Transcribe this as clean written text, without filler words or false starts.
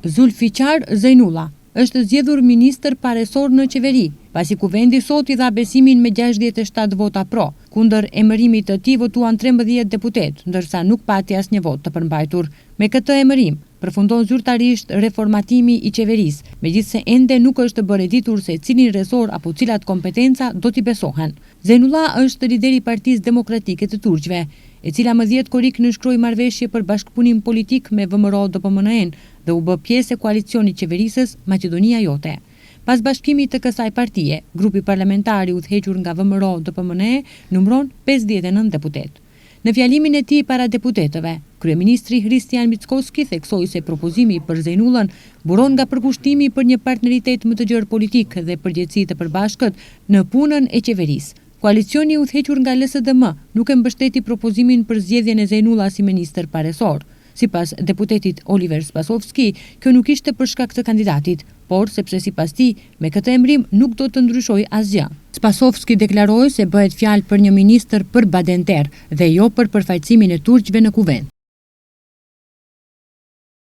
Zulfiqar Zejnulla është zgjedhur ministër pa resor në qeveri, pasi Kuvendi sot i dha besimin me 67 vota pro. Kundër emërimit të tij votuan 13 deputetë, ndërsa nuk pati asnjë votë të përmbajtur. Me këtë emërim, përfundon zyrtarisht reformatimi i qeverisë, megjithëse ende nuk është bërë e ditur se cilin resor apo cilat kompetenca do t'i besohen. Zejnullah është lideri i Partisë Demokratike të Turqve, e cila më 10 korrik nënshkroi marrëveshje për bashkëpunim politik me VMRO DPMNE-n dhe u bë pjesë e koalicionit qeverisës Maqedonia Jote. Pas bashkimit të kësaj partie, grupi parlamentar i udhëhequr nga VMRO DPMNE numëron 59 deputetë. Në fjalimin e tij para deputetëve, kryeministri Hristijan Mickoski theksoi se propozimi për Zejnullën buron nga përkushtimi për një partneritet më të gjerë politik dhe përgjegjësi të përbashkët në punën e qeverisë. Koalicioni i udhëhequr nga LSDM nuk e mbështeti propozimin për zgjedhjen e Zejnulla si ministër pa resor. Sipas deputetit Oliver Spasovski, kjo nuk ishte për shkak të kandidatit, por sepse sipas tij, me këtë emrim nuk do të ndryshojë asgjë. Spasovski deklaroi se bëhet fjalë për një ministër për badenter dhe jo për përfaqësimin e turqve në kuvend.